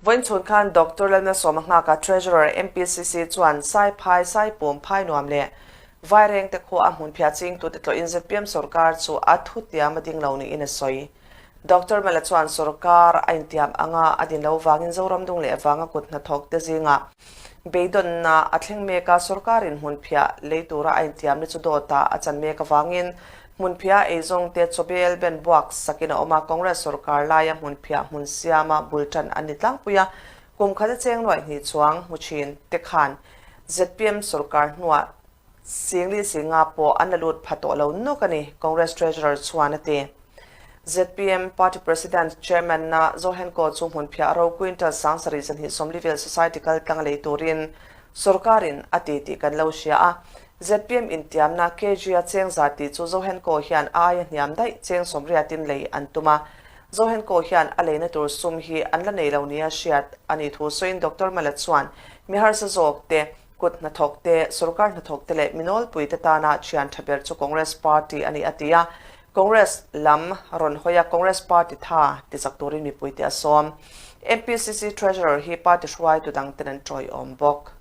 Vawiin chhun khan Doctor Lalmalsawma nghaka Treasurer MPCC chuan Saiphai, Saipum, Phainuam leh Vairengte khua a hmunphiah chingtute tlawhin zpm sorkar chu a thutiam a ding lo niin a sawi. Doctor Mala chuan sorkar a intiam anga a din lo vangin Zoram dung leh vanga kut hnathawkte zingah beidawnna a thleng mek a, sorkarin hmunphiah lei tura a intiamna chu dawtah a chan mek avangin hmunphiah eizawngte chawbel ben buak sakin a awm a, Congress sorkar laia hmunphiah hmun siama bul tan an ni tlangpui a, kum khat a cheng nuaih hnih chuang hmu thin te khan zpm sorkar hnuah Singli Singa pawh an la lut pha tawh lo nawk a ni, Congress Treasurer chuan a ti. Zpm Party President Chairman na Zohenko chu hmunphiah ro quintal 7000 240 vel Society kal tlang lei turin sorkarin a ti tih kan lo hria a. Zpm intiamna kg a cheng za tih chu Zohenko hian a aia hniam daih cheng 80in lei an tum a. Zohenko hian a leina tur sum hi an la nei lo nia hriat a nih thu sawiin Doctor Mala chuan mi harsa zawk te Kut hnathawk te, sorkar hnathawk te leh minawlpui te tana thian tha ber chu Congress Party a ni a ti a. Congress lam rawn hawi a, Congress Party tha ti chak turin mipui te a sawm. MPCC Treasurer hi party hruaitu dang ten an tawiawm bawk.